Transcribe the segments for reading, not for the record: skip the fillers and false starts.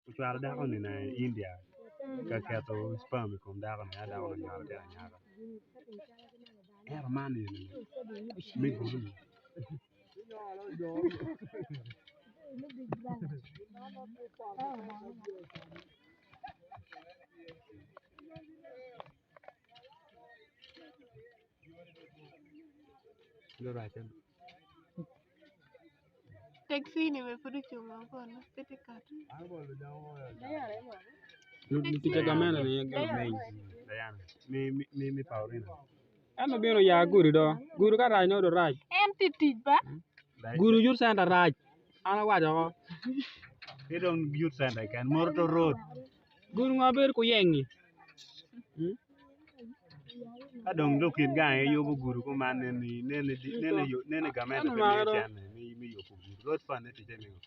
Ocwalo dako-ni i India ka keto sperm i kom dako-ni ento dako-ni onywalo latin anyaka ento man eni me gulu. Taxi ni bene pud ocung kono pe tye kato. Lutic pa gamente ni gin luming en obino oya gudi do gudi ka rac nongo dong rac En tye tic ba. Gudi youth center rac an awaco oko Ki dong youth center keken moto road Gudi ngo bedo ku yengi Ka dong lukin gang aye yubo gudo kuman neni gamente pe miyo cente me yubo gudo road fund ticce ningo?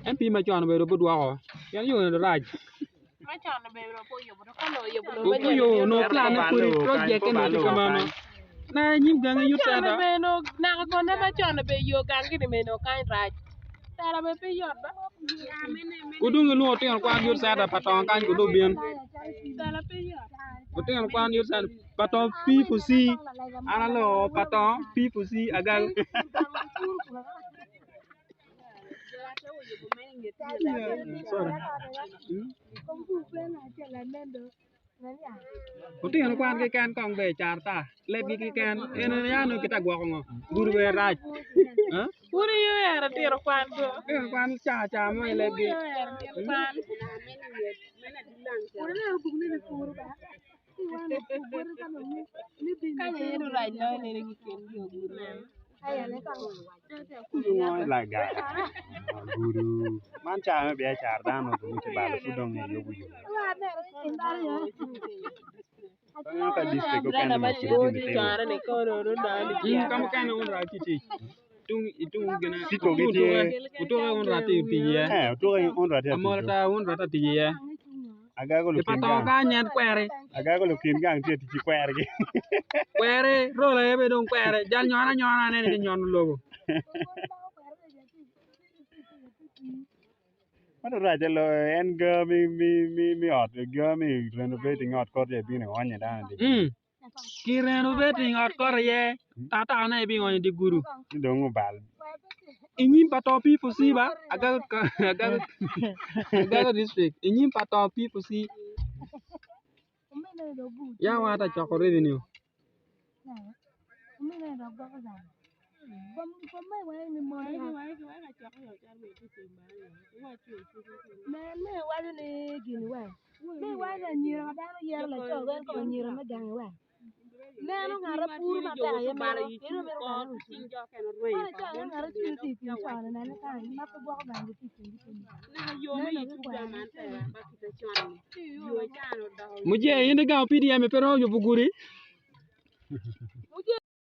MP macon obedo bidwoko pien yo eni rac onongo plan ne pudi project ne tye kumeno ne nyim gangi youth center Gudong gilwongo lutino kwan youth center pa tong kany gudong bin lutino kwan youth center pa tong P4C an aloko pa tong P4C agago. Lutino kwan keken kong ber car ata lebgi keken eni ya nongo gitye ka gwoko ngo gudo bene rac lutino kwan car car mo i lebgi. Gudo man cawa me biacara dano onongo tye balo pud dong iyubo yo ka dictrict mukene Ka mukene wun rac ki tic Ciko gitye otuke wun rac ki tic iye otuke wun rac amola ta wun rac tic iye Agago I pa lukin to gang kany en kweri agago lukin gang tye tic ki kwergi kweri rol aye bene dong kweri jal nyono anyona aneno ni nyono lobo. Ma dong rac loyo en ga me ot ga me renovating ot kot aye bino ionyo dano i dye gudo. Ki renovating ot kot aye tatatane aye bino ionyo i dye gudo. Ci dong obal. I nyim pa to P4C ba Agago district i nyim pa to P4C ya wan atye ka coko revenue. Muje in igamo PDM pe romo yubo gudi.